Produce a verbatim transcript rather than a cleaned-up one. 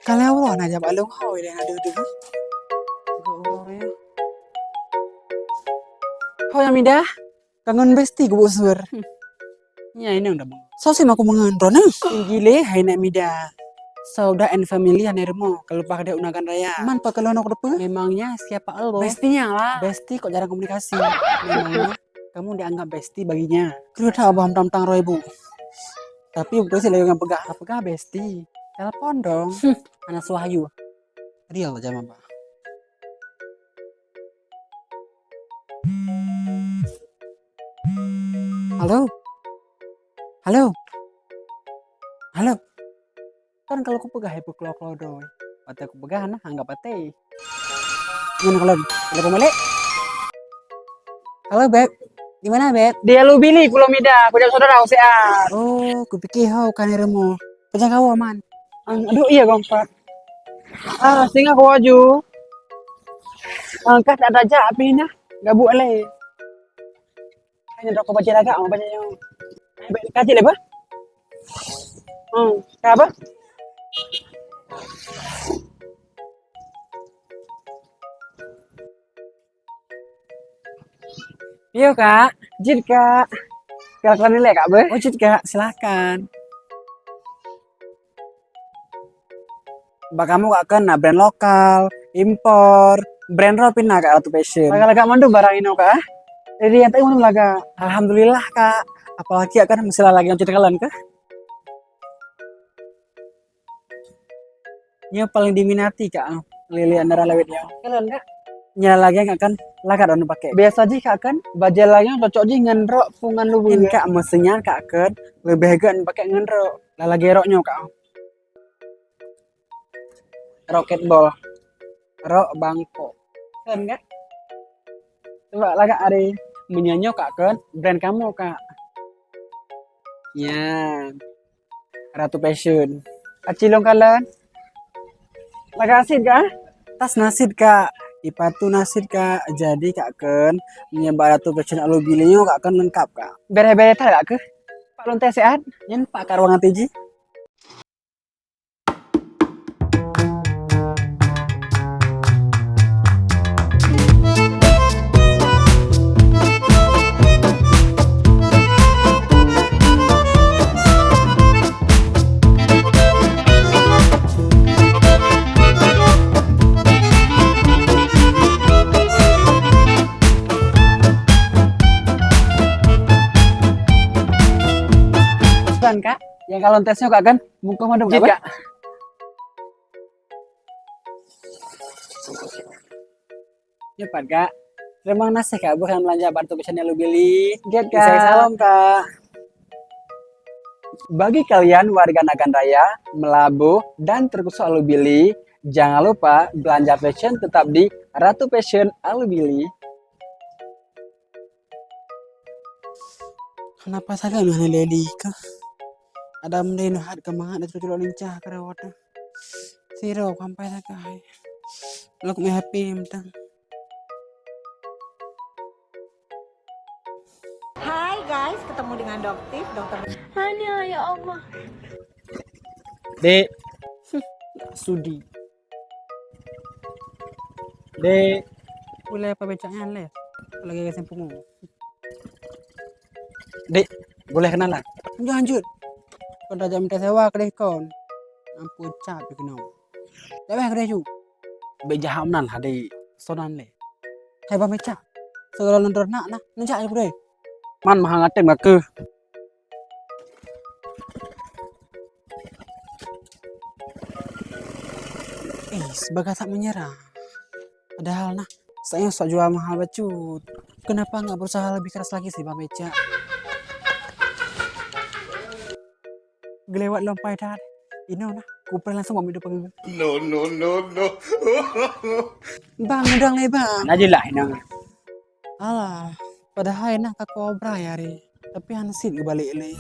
Kalau Allah na jabat lôn hôi deh na deuh-deuh. Hôi Hamidah, kangen bestie kubu seur. Nya inong dah. Soe sim aku mangan droeneuh? Gile hai nak Mida. Saudah and family hana rumoh, kalau bah dek unakan raya. Man pakalon aku depe? Memangnya siapa lo? Bestie lah. Bestie kok jarang komunikasi. Memangnya kamu dianggap bestie baginya. Kira tak abah tang-tang roh ibu. Tapi betul sih lagi peugah. Peugah bestie. Telepon dong. Anak suhayu. Real aja mama. Halo? Halo? Halo? Kan kalau kupeugah hai peuklô-klô doi. Watèe kupeugah nah anggap até. Ngon kalau telepon balik. Halo, Beb. Di mana, Beb? Di Alubili, Pulau Mida. Kujak saudara, usiat. Oh, kupikir ho kan rumoh. Pajan kawa, Man? Ang, aduh, iya, Gompat. Ah, singa ko aju. Ah, ka tak tajak api nah. Gabuk lé. Hanya dok baca lagak, mau baca yang. Baik, kaji lé, bah. Hmm, ka apa? Yo, Kak. Jeuet, Kak. Kalian nilai, Kak, beh? Oh, jeuet, Kak. Silakan. Bak kamoe, Kak, kan na brand lokal, impor, brand roh pih na, Kak, Ratu Fashion. Lagak-lagak mandum barang inoe, Kak, eh? Jadi, nyang teuh mandum lagak. Alhamdulillah, Kak. Apalagi, Kak, kan meusilah lagèe nyang cit kalon, Kak. Nyoe paleng diminati, Kak, lé-lé antara lawét nyoe. Kalon, Kak? Nyan lagèe, Kak, kan, lagak droeneuh pakèk. Biasa jih, Kak, kan, bajèe lagèe nyoe cocok jih ngon rok pungan lubeu. Nyan, Kak, meusi nyan, Kak, kan, leubeh gèt pakèk ngon rok. Lah lagèe rok nyoe, Kak. Rok skateboard. Rok bangkok. Kalon, Kak? Coba lagak ari. Meunyoe nyoe, Kak, kan, brand kamoe, Kak. Nyan. Ratu Fashion. Aci lôn kalon. Lagak sit, Kak? Tas na sit, Kak. Ipatu na sit, Kak. Jadi, Kak, kan, meunyoe bak Ratu Fashion Alubili nyoe, Kak, kan, leungkap, Kak. Bèrèh-bèrèh that, Kak, keuh? Pak lôn teuh siat. Nyan, Pak, ka ruang até jih. Bukan, Kak. Nyang kalon tes nyoe, Kak, kan? Bungkôh mandum, Kak, jeuet, Kak. Nyoe pat, Kak. Teurimong gaséh, Kak, beuh nyang beulanja bak Ratu Fashion Alubili. Jeuet, Kak. Salam, Kak. Bagi kalian warga Nagan Raya, Meulaboh, dan teukeusok Alubili, jangan lupa belanja fashion tetap di Ratu Fashion Alubili. Kenapa sagai meuhana lé-lé kah? Ada mendai nuhat keu mangat dan culok lincah keu rawot. Siro sampai sagai. Lok meh H P mantang. Hai guys, ketemu dengan Doktif, dokter. Hanya ya Allah. Dek. Sudi. Dek. Ulai apa becaknya leh? Lagi gasen pungo. Dek, boleh kenalan? Lanjut, lanjut. Kon tajak minta sewa kedai kon. Ampun, cap keunoe. Jak weh kedai ju. Bek jaham nan hadi sonan leh. Hai bah mecak. Segala londor nak nah, nejak je kedai. Man mahang atem ka keuh. Eh, sebagai tak menyerah. Padahal nah, saya sok jual mahal bacut. Kenapa nggak berusaha lebih keras lagi sih, Bang Becak? Gelewat lom pai that. Inoe nah, kuprai langsung bak mido panggung. No, no, no, no. Bang, udang lé, Bang. Nah, jelah inoe. Alah, padahai nah ka kobra ya hari. Tapi hana sit geubalek lé.